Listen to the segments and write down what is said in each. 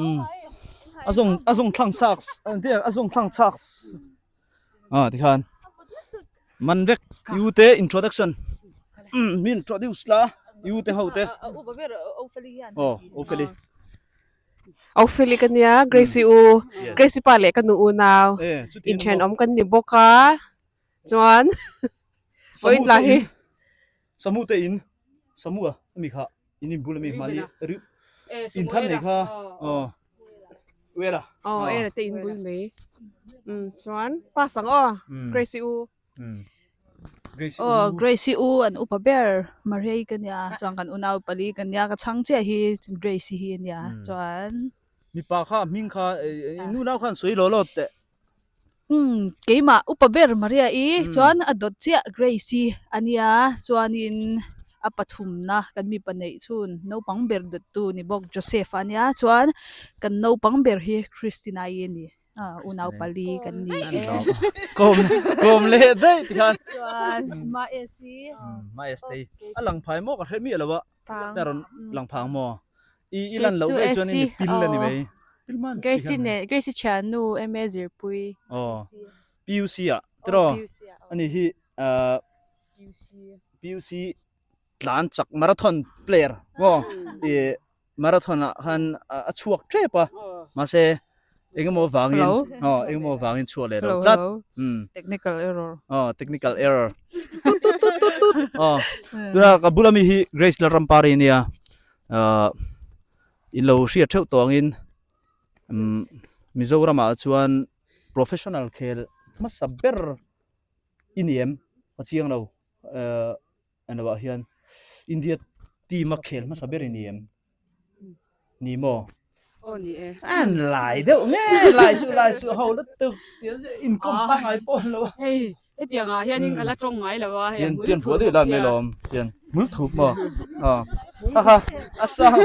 Umm a zawng a zawng thlang chak a zawng thlang chak ah tikhan man vek u te introduction umm mi introduce la u te ho te aw Opheli Opheli ka nia Grace-i u Grace-i pa leh ka nu unau inthenawm kan ni bawk a chuan vawiin tla hi. Samu te in Samu a ami kha in in bul ami mahni ri in than nei kha aw Uela aw Uela te in bul mai um chuan pass ang aw Grace i u Grace i u aw Grace i u an upa ber Maria ka nia chuan kan unau pali ka nia ka chhang chiah hi Grace i hi a nia chuan mipa kha hming kha in unau khan sawi law law teh Umm keimah upa ber Maria-i chuan a dawt chiah Grace-i a nia chuanin a pathumna kan mipa neih chhun naupang ber dawttu ni bawk Joseph-a a nia chuan kan naupang ber hi Christina-i a ni ah unau pali kan ni e. Kawm kawm leh daih ti khan. Chuan Ma-S-i. Ma-S tei a lang phai maw ka hre miah lo a. Ta rawn lang phang maw? I i lan loh daih chuan i pil a ni mai. Pil man. Gracie ne Gracie thiannu MA zirpui. Aw. PUC ah tiraw? Ani hi ah PUC tlan chak marathon player maw? I marathon ah khan a chhuak tep a. Mahse engemaw vangin aw engemaw vangin chhuak leh lo tlat. Technical error. Aw technical error. Tut tut tut tut tut. Aw tuna ka bula mi hi Grace Lalrampari ania ah in lo hriat theuh tawh angin umm Mizoramah chuan professional khel hmasa ber i ni em ka chiang lo eh Englo ah hian India team a khel hmasa ber i ni em? Ni maw? Aw ni e. An lai deuh nge lai suh lai suh ho lutuk inkawm pangngai pawh an lo a. Hei hetiang ah hianin ka la tawng ngai lo a hei Tian tian buai daih lan mai lawm tian hmul thup maw aw ha ha a sang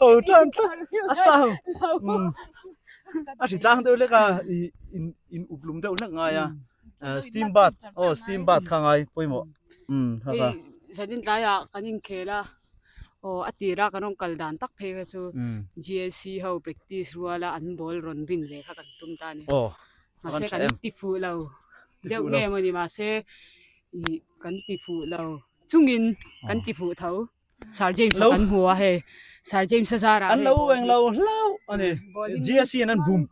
ho tan tlat a sang a hritlang deuh hlek a i in in up lum deuh hlek ngai a. Steam bath aw steam bath kha ngai pawimawh umm kha kha. Hei zanin tlaiah kan inkhel a aw a tira kan rawn kal dan tak phei kha chu GSC ho practice ruala an ball rawn rin ve kha kan tum ta a ni. Mahse kan ti fuh lo deuh nge mawni mahse ih kan ti fuh lo chungin kan ti fuh tho. Sir James a kan hmu a hei Sir James a zarah an lo eng lo hlauh a ni GSC an an bum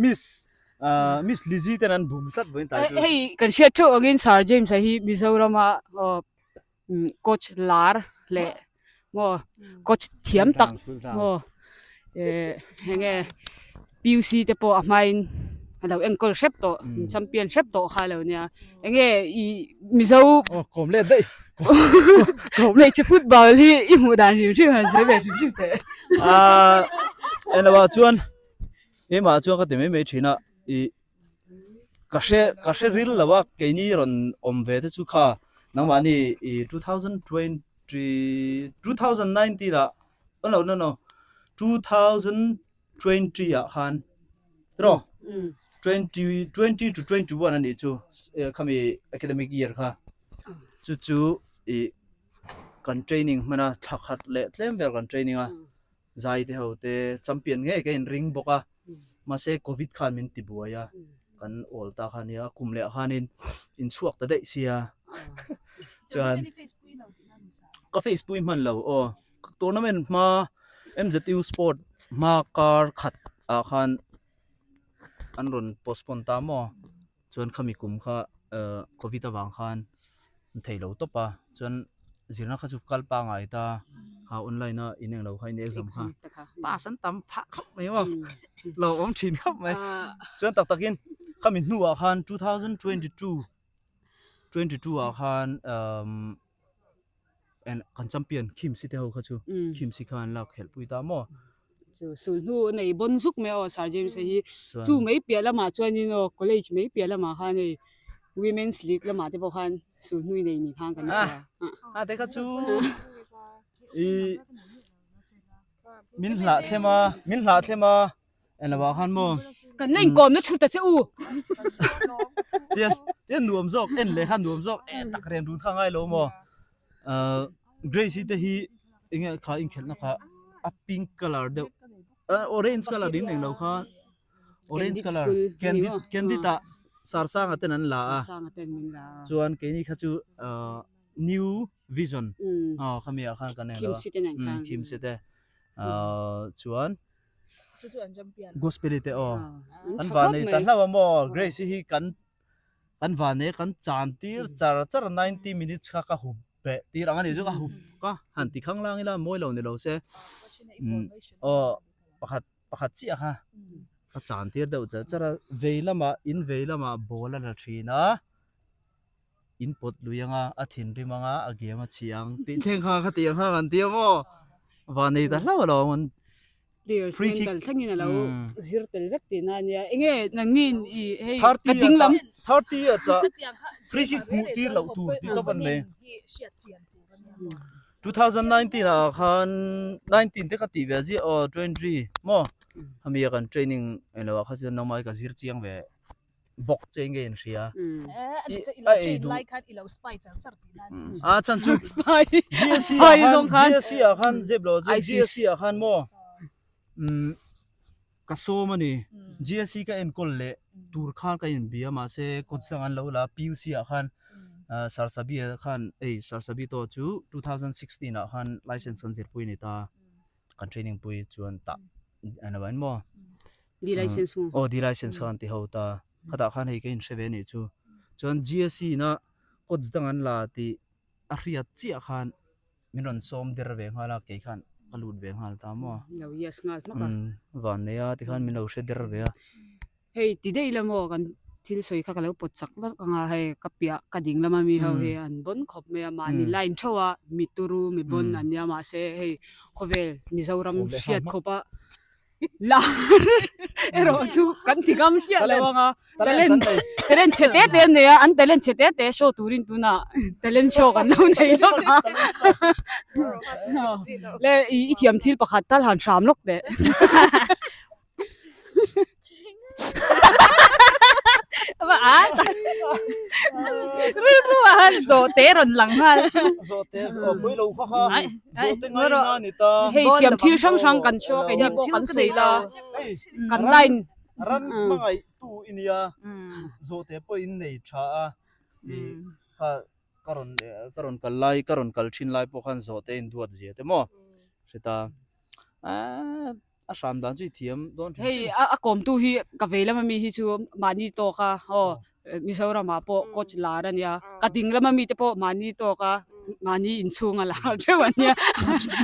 Miss Miss Lizzy ten an bum tlat vawiin tlai chu hei kan hriat theuh angin Sir James a hi Mizorama coach lar leh maw coach thiam tak maw eh enge PUC te pawh a hmain a lo enkawl hrep tawh champion hrep tawh kha a lo nia enge i Mizo aw kawm let daih hmeichhe football hi i hmuh dan hrim hrim han sawi ve hrim hrim teh ah englo ah chuan keimah chuan ka ti mai mai thin a i ka hre ka hre ril lo a keini rawn awm ve te chu kha nangmahni i 2020 2019 ah no no no 2020 ah khan tiraw 20 20 to 21 anih chu khami academic year kha chu chu ih kan training hman a thla khat leh tlem vel kan training a zai te ho te champion ngei ka inring bawk a mahse covid khan min ti buai a kan awl ta kha nia kum leh khanin inchhuak ta daih sia chuan ka face pui hman lo aw. Tournament hma MZU sport hma kar khat ah khan an rawn postpone ta maw chuan khami kum kha ehh covid avang khan an thei lo tawp a chuan zirna kha chu kal pangai ta kha online a in englo kha in exam kha pass an tam phah khawp mai maw lo awm thin khawp mai chuan tak takin khami hnuah khan 2022 22 ah khan umm. kan champion Khimsi te ho kha chu Khimsi kha an lak khelh pui ta maw. Chu sulhnu a nei bawn zuk mai aw Sir James a hi chu mai piah lamah chuanin aw college mai piah lamah khan hei women's league lamah te pawh khan sulhnu i nei ni khan kan hria. A te kha chu i min hlah thlem a min hlah thlem a Eng lovah khan maw? Kan la inkawmna thu ta che u. Tian tian nuam zawk en leh kha nuam zawk e tak ren run kha ngai lo maw? Grace-i te hi. enge kha inkhelhna kha a pink colour deuh orange colour in englo kha orange colour candid candid ah Sarsanga ten an la a chuan keini kha chu new vision aw khami ah khan kan englo a khimsi te chuan gospel te aw an van nei ta hlauh a maw Grace hi kan kan van e kan chan tir char char 90 minutes kha ka hup beh tir ang a ni chu ka hup ka han ti khang lang ila mawi lo ni lo se aw pakhat pakhat chiah kha ka chan tir deuh char char a vei lamah in vei lamah ball a la thin a in pawt lui anga a thinrim anga a game a chhi ang tih thleng kha kha tiang kha kan ti a maw van nei ta hlauh alawm an Players Free kick. mental thlengin a lo Mm. zir tel vek tihna a nia. Enge nangnin i hei ka 30 a ding lam chah 30 a chah free kick hmuh tir loh tur tih tawp an nei. 2019 ah khan 19 te ka tih ve ziah aw 20 maw hemi a kan training englo ah kha chuan nangmah hi ka zir chiang ve bawk che nge in hria. I ei duh. A chan chu GSC ah khan GSC ah khan zep lo chu GSC ah khan maw um ka sawm a ni GSC ka enkawl leh tur khan ka inbia mahse coach dang an lo la PUC ah khan Sarsabi ah khan ei Sarsabi tawh chu 2016 ah khan license kan zirpui a ni ta kan training pui chuan tah a ni lo maw. D license maw? Aw D license kha an ti ho ta. Khatah khan hei ka inhre ve anih chu. Chuan GSC ina coach dang an la tih a hriat chiah khan min rawn sawm der ve nghal a, kei khan ka lut ve nghal ta maw. Lo yes nghal hmak a. Van nei a tikhan min lo hre der ve a. Hei ti daih la maw kan thil sawi kha ka lo pawt chak lawk ang a, hei ka piah ka ding lama mi ho hi an bawn khawp mai a, mahni line theuh a mi turu mi bawn an nia mahse hei khawvel Mizoram hriat khawp a. Lar erawh chu kan ti ngam hriat lo ang a, talent talent chhe te te an nei a, an talent chhe te te show turin tunah talent show kan lo nei lawk a, le i thiam thil pakhat tal han hram lawk teh. Rilru a han zawh te rawn lang nghal. Zawh te aw pui lo kha kha zawh te ngai na ni ta. Hei thiam thil hrang hrang kan show kei ni pawh kan sawi la kan line ran hmangaih tu i nia zawh te pawh in nei tha a i kha ka rawn ka rawn kal lai ka rawn kal thin lai pawh khan zawh te in duat zia te maw hreta aaa. A hram dan chu i thiam dawn hrim Hei hrim. a kawmtu hi ka vei lama mi hi chu mahni tawk a aw Mizoramah pawh coach lar a nia ka ding lama mi te pawh mahni tawk a mahni inchhung a lar theuh a nia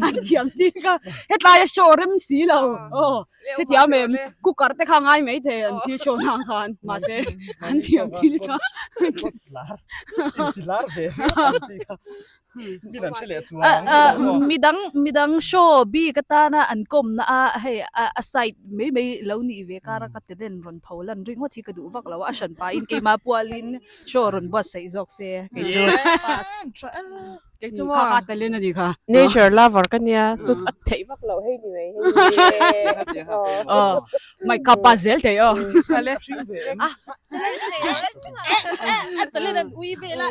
an thiam tir kha hetlai a show rem si lo aw hetiang em cooker te kha ngai mai thei an thil show nan khan mahse an thiam thil kha Coach lar inti lar ve viau ang chi kha. Midang midang show bik atana an kawmna a hei a side mai mai lo nih ve kar a ka talent rawn pho lan ringawt hi ka duh vak lo a, a hran pahin keimah pualin show rawn buatsaih zawk se kei chu Kei chu Kha kha talent a ni kha. Nature lover ka nia chu a theih vak loh hei ni mai hei. Aw mai ka pa zel thei aw. Sale. A talent an ui vel a.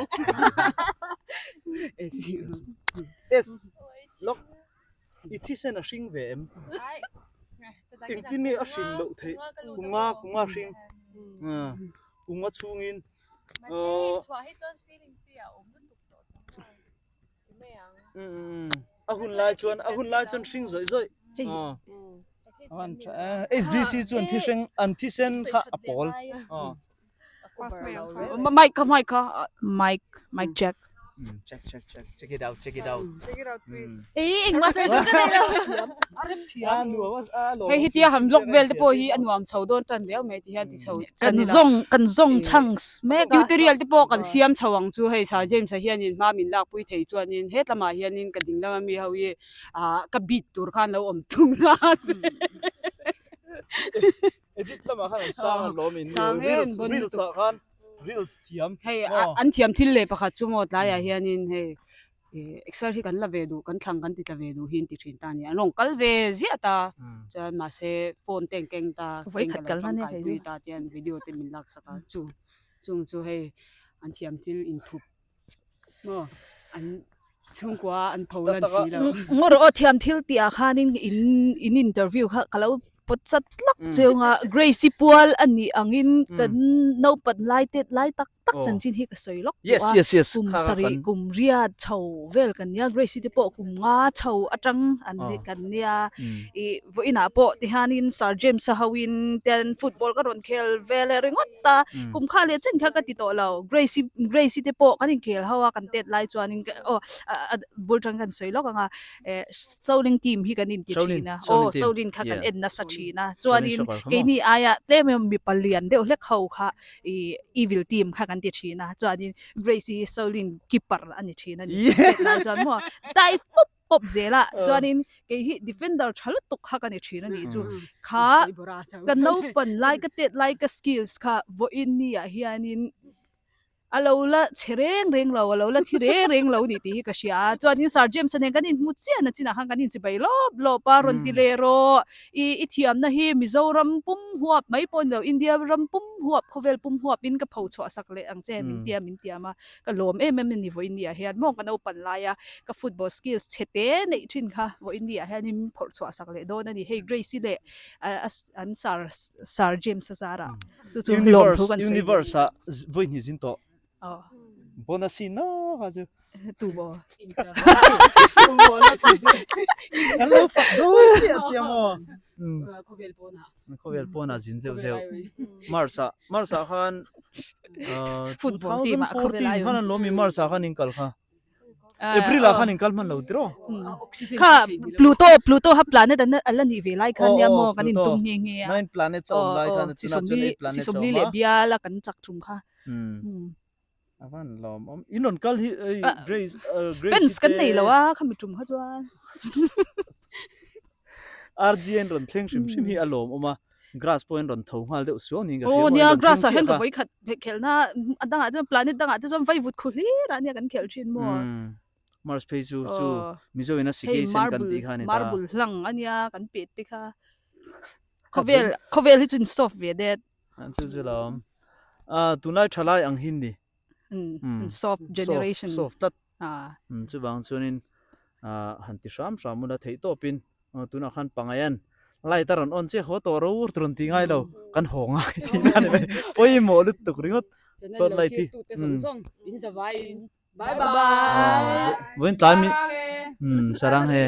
S lawk i thisen a hring ve em? Engtin nge a hrin loh theih? Kunga kunga hring kunga chhungin A hun lai chuan a hun lai chuan hring zawih zawih. HBC chuan thisen an thisen kha a pawl. Mic kha mic kha mic mic check. Check check check check it out check it out. Check it out please. Ei engmah sawi tur ka nei lo. Hei hetia han vlog vel te pawh hi a nuam chho dawn tan riau mai ti hian ti chho Kan zawng kan zawng chhangs mek a. Tutorial te pawh kan siam chho ang chu hei Sir James a hianin hma min lakpui thei chuanin hetlamah hianin ka ding lama mi ho hi ah ka beat tur khan lo awm thung ta se. Edit lamah khan an sang an lawm in Sang em reels bon reels lutuk. ah khan reels thiam Hei maw. an thiam thil leh pakhat chu maw tlaiah hianin hei Ih exer hi kan la ve duh kan thlang kan ti tla ve duh hi an ti thin ta a ni an rawn kal ve ziah ta chuan mahse phone te an keng ta Vawi khat keng kal ka lo na nia tangkai kei pui chu. ta te hian video te min lak sak a chung chung chu hei an thiam thil inthup maw an. Chhungkua an pho lan si lo. Ngawr aw thiam thil tih ah khanin in in interview kha ka lo pawt chat tlak cheu nga Grace-i pual a nih angin kan naupan lai tet lai tak tak chanchin hi ka sawi lawk tawh a, kum sarih kum riat chho vel kan nia Grace-i te pawh kum nga chho atang an ni kan nia ih vawiinah pawh tihianin Sir James-a hoin ten football ka rawn khel vel e ringawt ta kum kha leh chen kha ka ti tawh lo Grace-i Grace-i te pawh kan inkhel ho a kan tet lai chuanin aw a bul tang kan sawi lawk ang a eh Soling team hi kan inti thin a aw Soling kha kan en nasa thin a chuanin keini aia tlem emaw mipa lian deuh hlek ho kha ih evil team kha kan ti thin a chuanin Grace-i Soling keeper a ni thin a ni tet lai chuan maw dive pawp pawp zel a chuanin kei hi defender tha lutuk kha ka ni thin a nih chu kha ka naupan lai ka tet lai ka skills kha vawiin ni ah hianin a lo la chhe reng reng lo a lo la thi reng reng lo ni tih hi ka hria a chuanin Sir James a nen kan inhmu chiah na chinah khan kan inchibai lawp lawp a rawn ti leh rawh i i thiamna hi Mizoram pum huap mai pawh ni lo India ram pum huap khawvel pum huapin ka pho chhuah sak leh ang che min tia min tiam a Ka lawm em em a ni vawiin ni ah hian maw ka naupan laia ka football skills chhe te neih thin kha vawiin ni ah hian in phawrh chhuah sak leh dawn a ni. Hei Grace-i leh an sir Sir James-a zarah chu chu lawm thu kan sawi. Universe ah vawi hnih zin tawh. Bonus-i na kha chu. Tu maw? Kan lo fak dawn chiah chiah maw? Khawvel pawnah. Khawvel pawnah zin zeuh zeuh. Mars ah Mars ah khan Football team ah khawvel ai khan an lawm i Mars ah khan in kal kha. April ah khan in kal hman lo tiraw? Kha Pluto Pluto ha planet an ala nih ve lai khan nia maw kan in tum nghe nghe a. Nine planets a awm lai khan tunah chuan eight planets a awm a. Sisawmli leh bial a kan chak thum kha. A van lawm awm. In rawn kal hi ei Grace Grace Fans kan nei lo a khami tum kha chuan. RGN rawn thleng hrim hrim hi a lawm awm a. Grass pawh in rawn tho nghal deuh suau niin ka hria. Aw nia grass ah hian ka vawi khat khelhna a dangah chuan planet dangah te chuan vaivut khu hlir ah nia kan khelh thin maw. Mars phei chu chu Mizo in a sikei sen kan tih kha a ni ta. Marble hlang a nia kan pet te kha. Khawvel khawvel hi chu in soft ve det. An chu chu lawm. Ah tunlai thalai ang hin ni. Um soft generation. Soft tlat. Ah. Um chuvang chuanin ah han ti hram hram ula theih tawpin tunah khan pangaian light a rawn on chiah haw tawh ro rawn ti ngai lo kan haw ngai tih na ni mai pawimawh lutuk ringawt tawt light hi. In zavai in Bye bye. Vawiin tlai mi um sarang he.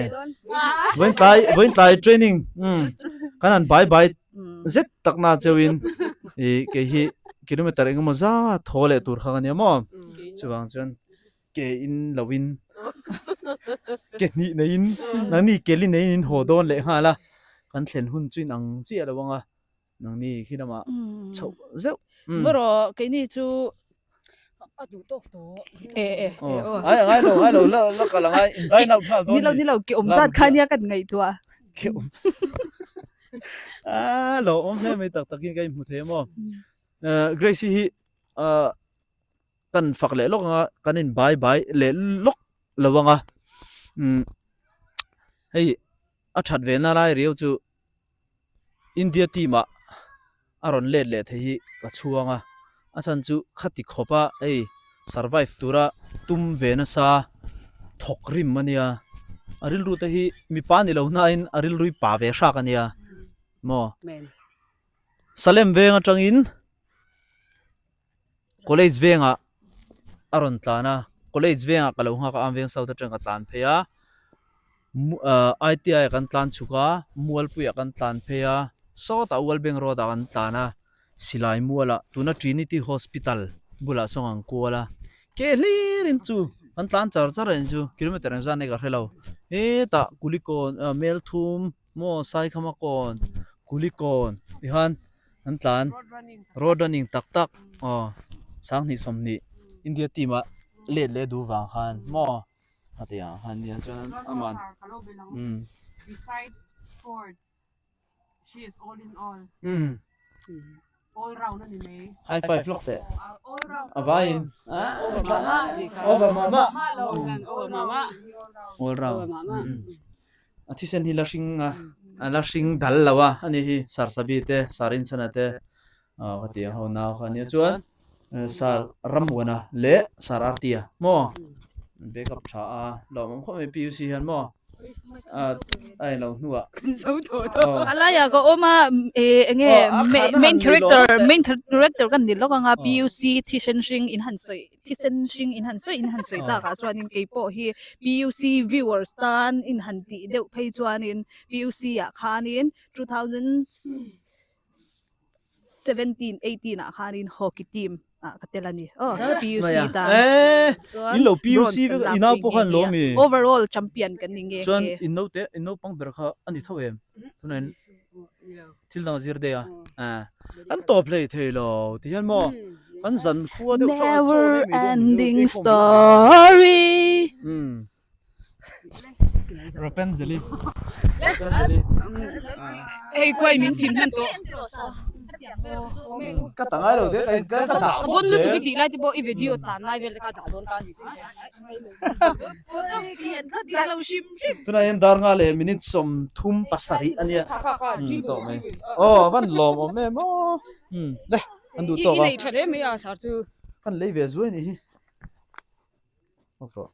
Vawiin tlai vawiin tlai training um kan han bye bye zet tak na cheuin i kei hi kilometer engemaw za thaw leh tur kha ka nia maw chuvang chuan ke in lo in ke hnih neiin nangni keli neiin in haw dawn leh nghal a kan thlen hun chu in ang chiah lo ang a. Nangni khi lamah chhoh zeuh. Maw keini chu a duh tawk tawh. E e e aw. Ai ngai lo ngai lo la la kal angai in dine out nghal dawn ni. Ni lo ni lo ke awm zat kha nia kan ngaihtuah. Ke awm a lo awm hle mai tak takin ka inhmu thei a maw. Grace hi kan fak leh lawk anga kan in bai bai leh lawk lo anga hei a that ve na lai riau chu India team ah a rawn let leh thei hi ka chhuang a, a chhan chu khati khawp a hei survive tura tum ve nasa thawk rim a nia, a rilru te hi mipa ni lo hnain a rilru hi pa ve hrak a nia maw. Salem veng atangin. College vengah a rawn tlan a, college vengah ka lo nghak a, Amveng South atang ka tlan phei a, ahh ITI ah kan tlan chhuk a, Mualpuiah kan tlan phei a, sawtah Ualbeng road ah kan tlan a, Silai mualah tuna Trinity Hospital bulah sawn kan kual a, ke hlirin chu kan tlan char char a ni chu, kilometer engzat nge ka hre lo, hetah Kulikawn ah Melthum maw Saikhama kawn Kulikawn tikhan an tlan road running tak tak aw sanghnih sawmhnih India team ah let leh duh vang khan maw a tih ang khan nia chuan aman umm umm high five lawk teh a vaiin over mah mah all round A thisen hi la hring a, a la hring dal lo a, ani hi Sir Sabi te, Sir Inchhana te aw ka ti ang ho nau kha ania chuan Sir Rammuana leh Sir Artia maw? Backup tha a lawmawm khawp mai PUC hian maw a a ilo hnuah Kan zo tawh tawh. A laiah ka awm a eh enge main character main character kan ni lawk anga PUC thisen hring in han sawi thisen hring in han sawi in han sawi takah chuanin keipawh hi PUC viewers tan in han tih deuh phei chuanin PUC ah khanin 2000 17 18 ah khanin hockey team ah ka tel a ni aw PUC tan chuan in lo PUC vek i nau pawh khan lo mi overall champion kan ni nge chuan in naute in naupang ber kha a ni tho em tunah in thil dang a zir daih a kan tawp hlei thei lo ti hian maw kan zan khua deuh chaw never ending story Rapunzel Rapunzel Hei khuai min thin hman tawh. Ka ta ngai lo te ka ka dah Ka bon lutuk i tih lai te pawh i video tan lai vel te kha dah dawn ta ni. Tunah hian dar nga leh minute 37 a nia. Tawh mai. Aw van lawm awm em aw. Le an duh tawk a. I nei tha hle mai a sar chu. Kan lei ve zuai ni hi. Awk rawh.